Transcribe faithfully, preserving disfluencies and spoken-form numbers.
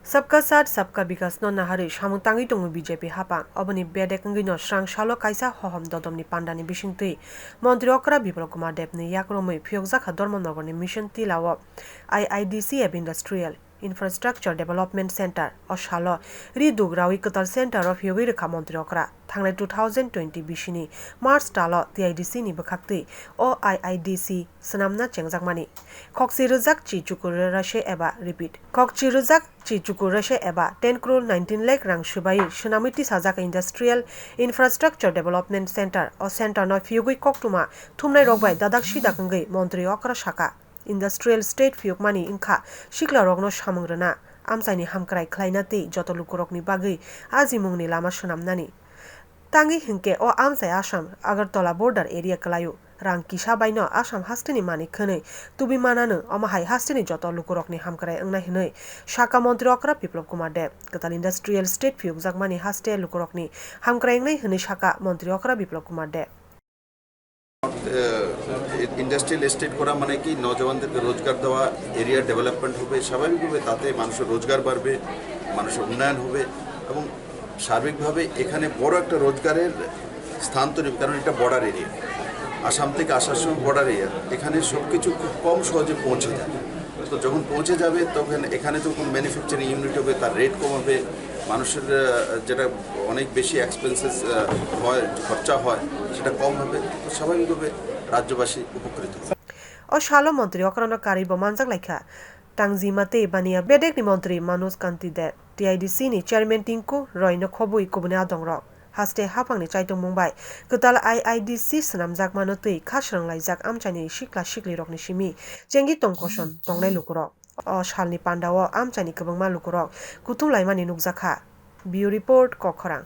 Sabka Saath Sabka Vikas no naharwi samung tangwi tongo B J P haphang. Oboni bedek wngwi no srang salo kaisa hohom dodomni pandani bisingtwi Montri Okra Biplab Kumar Deb ni yak romwi phiyokjakha Dharmanagar ni Mission Tila o I I D C eba Industrial Infrastructure Development Center. O salo ri dugrawi kwtal center o phiyogwi rwkha Montri Okra. Thangnai two thousand twenty bisini March talo T I D C ni bwkhaktwi o I I D C swnamna chengjakmani. Khokchi rwjak chi chukur rase eba repeat. Khokchi rwjak chi chukur rase eba ten crore nineteen lakh rang swbai swnamwi tisajak Industrial Infrastructure Development Center. O center no phiyogwi koktwma thumnai rok bai dadak sidak wngwi Montri Okra saka. Industrial state phiyokmani wngkha siklarokno samung rwna, amchaini hamkrai khlaina tei joto lukurokni bagwi ajimungni lama swnamnani. Tangwi hinkhe o amchai Assam Agartala border area kwlaio. Rang kisa baino Assam hasteni manwi khwnwi tubui mananw, omo hai hasteni joto lukurokni hamkrai wngnai hwnwi saka Montri Okra Biplab Kumar Deb. Kwtal industrial state phiyokjakmani haste lukurokni hamkrai wngnai hwnwi saka Montri Okra Biplab Kumar Deb. Industrial estate করা মানে কি নজওয়ানদেরকে রোজগার দেওয়া, area development হবে, স্বাভাবিকভাবে তাতে মানুষের রোজগার বাড়বে, মানুষের উন্নয়ন হবে এবং সার্বিকভাবে এখানে বড় একটা রোজগারের স্থান তৈরি হবে, কারণ এটা বর্ডার এরিয়া, আসাম থেকে আসার সময় বর্ডার এরিয়া, এখানে সব কিছু খুব কম সহজে পৌঁছে যায়। তো যখন পৌঁছে যাবে তখন এখানে তো কোনো ম্যানুফ্যাকচারিং ইউনিট হবে, তার রেট কম হবে, মানুষের আহ, যেটা অনেক বেশি এক্সপেন্সেস হয়, খরচা হয়, সেটা কম হবে। তো স্বাভাবিকভাবে রাজ্যবাসী উপকৃত হবে। O salo Montri Okrano karwi bo manjak laikha tangjima tei baniya bedekni Montri Manoj Kanti Deb, T I D C ni Chairman Tinku Roy no khobwi kubuni adongrok. Haste haphangni chaitokmung bai kwtal I I D C swnamjakmano twi kha swrwnglaijak amchaini sikla siklirokni simi chengwi tong koson tongnai lukurok. O salni pandao amchaini kwbangma lukurok kutung laimani nukjakha. Bureau Report, Kokkhorang.